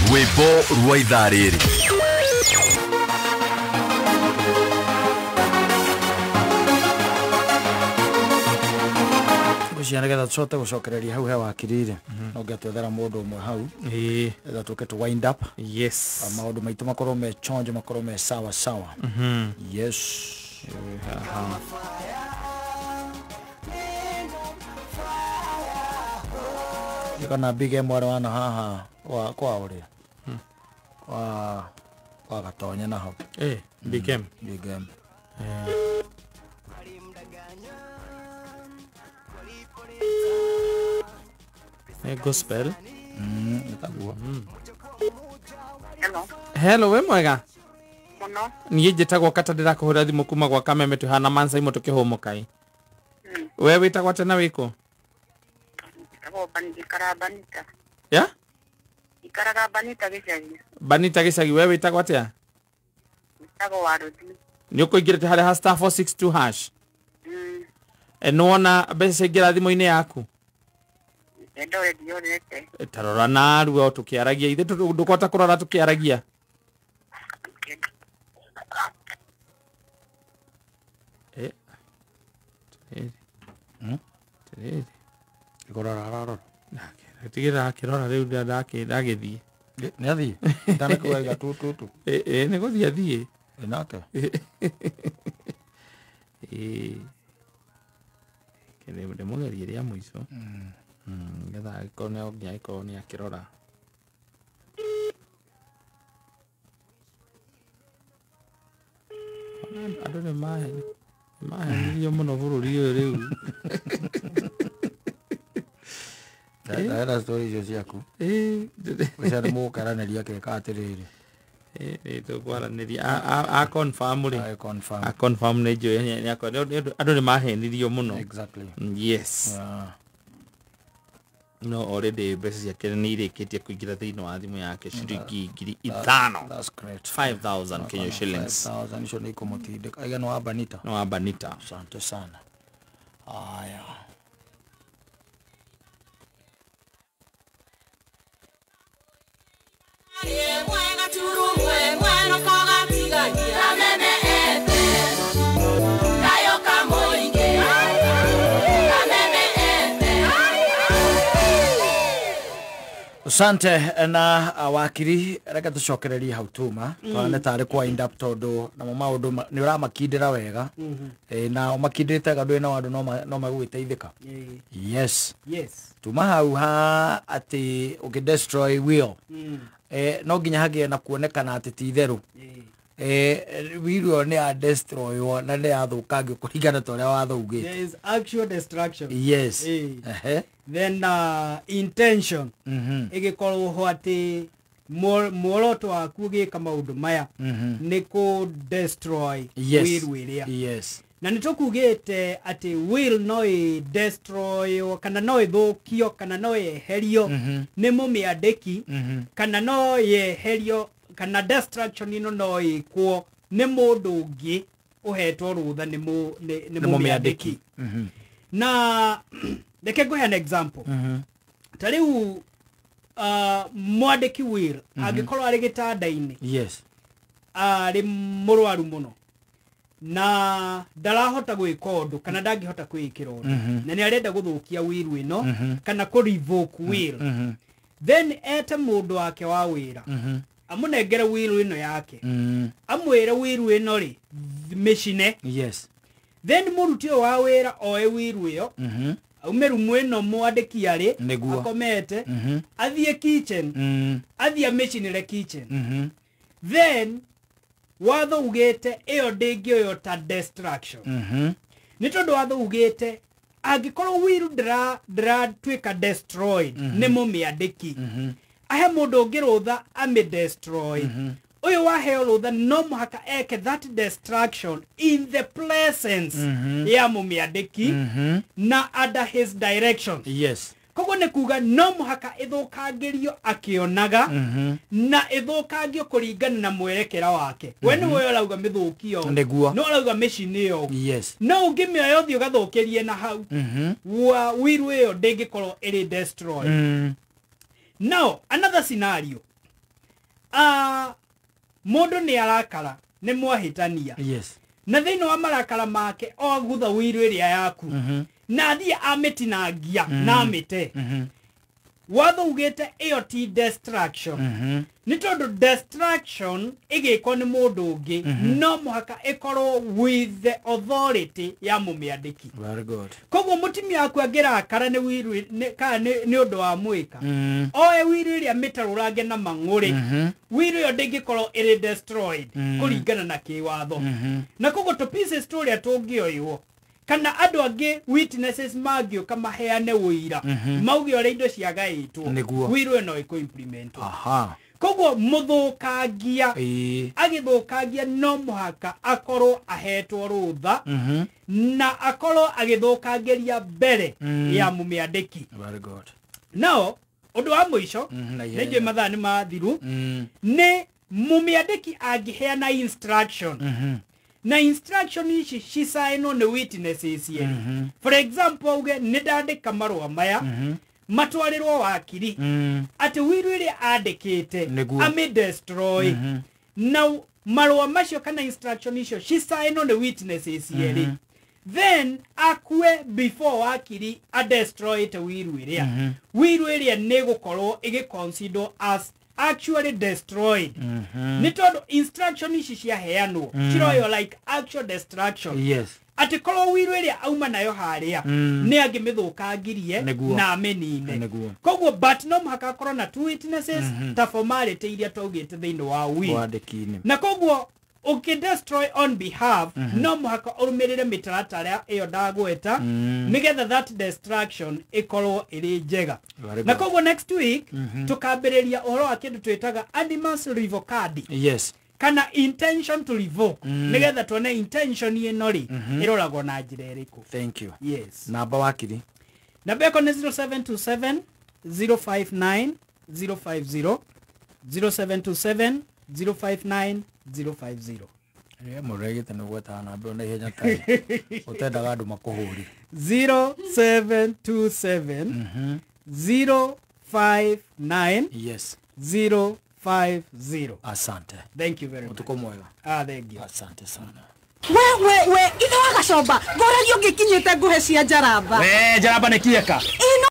Speaker 4: Rwĩmbo rwa ithaa rĩrĩ.
Speaker 2: Nĩgetha tũcote gũcokereria hau he wakirire no ngetwethera mũndũ ũmwe hau etha tũke tũ wind up.
Speaker 3: Yes,
Speaker 2: maũndũ maitũ makorwo me chonjo makorwo me sawa sawa. Yes. Kana bige mwana wana haha wa kwa ũrĩa Kwa gatonya na hau.
Speaker 3: Big M.
Speaker 2: Big M.
Speaker 3: Gospel.
Speaker 2: Nĩtaguo.
Speaker 15: Hello.
Speaker 3: Hello, we mwega?
Speaker 15: Mũno.
Speaker 3: Niĩ njĩtagwo Kata, ndĩrakũhũrĩra thimũ kuma gwa Kameme twĩ hana Mansa imwe tũkĩhũmũka. We wĩtagwo atĩa na wĩkũ?
Speaker 15: Njikaraga Banita.
Speaker 3: Ya?
Speaker 15: Njikaraga Banita gĩcagi.
Speaker 3: Banita gĩcagi, we wĩtagwo atĩa?
Speaker 15: Njĩtagwo Warũthi.
Speaker 3: Nĩ ũkũingĩrĩte harĩa ha star 462 hash? Nĩwona mbeca ciaingĩra thimũ-inĩ yaku?
Speaker 15: Ndore ndionete.
Speaker 3: Tarora narua o tũkĩaragia, ithuĩ ndũkũhota kũrora tũkĩaragia.
Speaker 2: Kũrora ararora.
Speaker 3: Tigĩrĩra akĩrora rĩu ndagĩthiĩ.
Speaker 2: Nĩ athiĩ? Ndanakũgaiga tu tu tu.
Speaker 3: Nĩ gũthiĩ athiĩ.
Speaker 2: Nake.
Speaker 3: Ndĩmũgerie rĩa mũico. Nĩgetha angĩkorwo no nginya angĩkorwo nĩ akĩrora. Andũ nĩ mahenirio mũno bũrũri ũyũ rĩu.
Speaker 2: Ndahera story icio ciaku. Ũcio nĩ mũgũkaranĩria keka atĩrĩrĩ.
Speaker 3: Nĩ tũkwaranĩria a confirm rĩ. A confirm nĩ njũĩ andũ nĩ mahenirio mũno.
Speaker 2: Exactly.
Speaker 3: Yes. No already mbeca ciake nĩ irĩkĩtie kũingĩra thĩinĩ wa thimũ yake ciringi 5,000.
Speaker 2: That's great.
Speaker 3: 5,000 Kenya shillings.
Speaker 2: 5,000 icio nĩ ikũmũtindĩka. Aiga nĩ wa Banita.
Speaker 3: Nĩ wa Banita.
Speaker 2: Asante sana. Aya. Asante na wakiri reke tucokererie hau tuma twane tarĩ kwa wind up tondu namo maundu nĩ ũramakindĩra wega na ũmakindĩrĩte wega ndũrĩ na andũ no magũgĩteithĩka. Yes.
Speaker 1: Yes.
Speaker 2: Tuma hau ha atĩ ũngĩ destroy will no nginya hagĩe na kuonekana atĩ ti itherũ will ĩyo nĩ ya destroy na nĩ yathũkangio kũringana ta ũrĩa watho ugĩte.
Speaker 1: There is actual destruction.
Speaker 2: Yes.
Speaker 1: Then intention ĩgĩkorwo ho atĩ muoroto waku ũgĩka maũndũ maya nĩ kũ destroy will ĩrĩa.
Speaker 2: Yes.
Speaker 1: Na nĩ tũkugĩte atĩ will no ĩ destroy kana no ĩthũkio kana no yeherio nĩ mũmĩandĩki kana no yeherio kana destruction ĩno no ĩkwo nĩ mũndũ ũngĩ ũhetwo rũtha nĩ mũmĩandĩki. Na reke ngũhe an example. Ta rĩu mwandĩki will angĩkorwo arĩ gĩtanda-inĩ.
Speaker 2: Yes.
Speaker 1: Arĩ mũrwaru mũno na ndarahota gwĩka ũndũ kana ndangĩhota kwĩĩkĩra ũndũ na nĩ arenda gũthũkia will ĩno kana kũ revoke will, then ete mũndũ wake wa wĩra amũnengere will ĩno yake amwĩre will ĩno rĩ mĩcine.
Speaker 2: Yes.
Speaker 1: Then mũruti ũyũ wa wĩra oe will ĩyo aume rumu ĩno mwandĩki arĩ akomete athiĩ kitchen athiĩ amĩcinĩre kitchen. Then watho ugĩte ĩyo ndĩngĩoywo ta destruction. Nĩ tondũ watho ugĩte angĩkorwo will ndĩratuĩka destroyed nĩ mũmĩandĩki ahe mũndũ ũngĩ rũtha amĩ destroy. Ũyũ waheo rũtha no mũhaka eke that destruction in the presence ya mũmĩandĩki na under his direction.
Speaker 2: Yes.
Speaker 1: Koguo nĩ kuga no mũhaka ĩthũkangĩrio akĩonaga na ĩthũkangio kũringana na mwerekera wake. We nĩwe ũrauga mĩthũkio no ũrauga mĩcine ĩyo.
Speaker 2: Yes.
Speaker 1: No ũngĩmĩoya ũthiĩ ũgathũkĩrie na hau wa will ĩyo ndĩngĩkorwo ĩrĩ destroyed. Now another scenario, mũndũ nĩ arakara nĩ mwahĩtania.
Speaker 2: Yes.
Speaker 1: Na thĩinĩ wa marakara make ogutha will ĩrĩa yaku na athiĩ amĩtinangia na amĩte. Watho ugĩte ĩyo ti destruction. Nĩ tondũ destruction ĩgĩkwo nĩ mũndũ ũngĩ, no mũhaka ĩkorwo with the authority ya mũmĩandĩki.
Speaker 2: Very good.
Speaker 1: Koguo mũtumia waku angĩrakara nĩ wiru kana nĩ ũndũ wa mwĩka, oe wiru ĩrĩa mĩtarũrange na mang'ũrĩ, wiru ĩyo ndĩngĩkorwo ĩrĩ destroyed kũringana na kĩwatho. Na koguo tũ pieces tũrĩa tũngĩoywo kana andũ angĩ witnesses mangĩũka maheane ũira, mauge ũrĩa indo ciagaĩtwo, wiru ĩyo no ĩkũ implement. Koguo mũthũkangia agĩthũkangia no mũhaka akorwo ahetwo rũtha, na akorwo agĩthũkangĩria mbere ya mũmĩandĩki.
Speaker 2: Very good.
Speaker 1: Nao ũndũ wa mũico,
Speaker 2: na
Speaker 1: nĩ njũĩ mathaa nĩ mathiru, nĩ mũmĩandĩki angĩheana instruction, na instruction ici cicainwo nĩ witnesses yerĩ. For example, auge nĩ ndandĩka marũa maya matwarĩrwo wakiri, atĩ wiru ĩrĩa andĩkĩte amĩ destroy, na marũa macio kana instruction icio cicainwo nĩ witnesses yerĩ, then akue before wakiri adestroyete wiru ĩrĩa, wiru ĩrĩa nĩ gũkorwo ĩgĩconsider as actually destroyed, nĩ tondũ instruction ici ciaheanwo ciroywo like actual destruction. Atĩ korwo wiru ĩrĩa auma nayo harĩa, nĩ angĩmĩthũkangirie na amĩnine. Koguo but no mũhaka akorwo na two witnesses, ta formality iria twaugĩte thĩinĩ wa will.
Speaker 2: Wandĩki-inĩ.
Speaker 1: Na koguo ũkĩ destroy on behalf, no mũhaka ũrũmĩrĩre mĩtaratara ĩyo ndagweta, nĩgetha that destruction ĩkorwo ĩrĩ njega.
Speaker 2: Very
Speaker 1: Na
Speaker 2: good.
Speaker 1: koguo next week tũkambĩrĩria ũhoro wa kĩndũ twĩtaga animus revocandi, kana intention to revoke, nĩgetha tuone intention ĩno rĩ, ĩroragwo na njĩra ĩrĩkũ.
Speaker 2: Thank you.
Speaker 1: Yes.
Speaker 2: Namba wakiri.
Speaker 1: Namba yakwa nĩ 0727 059 050, 0727 059 050.
Speaker 2: Rĩrĩa mũregete nĩ gwetaga namba ĩyo na ihenya ta ũtendaga andũ makũhũrire.
Speaker 1: 0727 059 050.
Speaker 2: Asante.
Speaker 1: Thank you very much.
Speaker 2: Ũtukũ mwega.
Speaker 1: Ah, thank you.
Speaker 2: Asante sana.
Speaker 11: We we we, ithe wa gacomba, ngoragia ũngĩkinyĩte nguhe cia njaramba.
Speaker 12: We njaramba nĩ kieka.
Speaker 11: Ĩno.